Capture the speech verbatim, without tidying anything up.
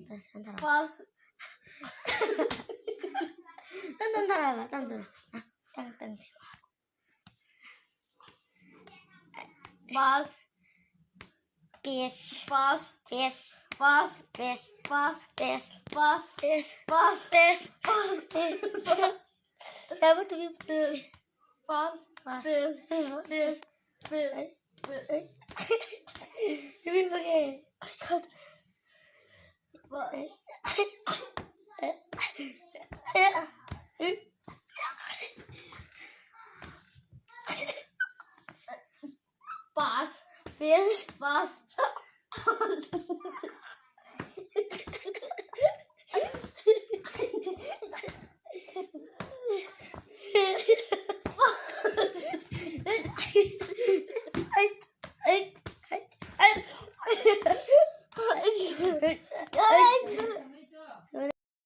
ꯍꯟꯊꯔꯛꯑꯣ꯫ Pass. ꯇꯝ ꯇꯝ ꯊꯥꯔꯛꯑꯕ? ꯇꯝ ꯇꯝ꯫ ꯇꯝ ꯇꯝ꯫ Pass. Peace. Pass. Peace. Pass. Peace. Pass. Peace. Pass. Peace. Pass. Peace. Peace. Double to be blue. Pass. Pass. Peace. Peace. Peace. Peace. To be okay. Pass. Pass. Peace. Pass.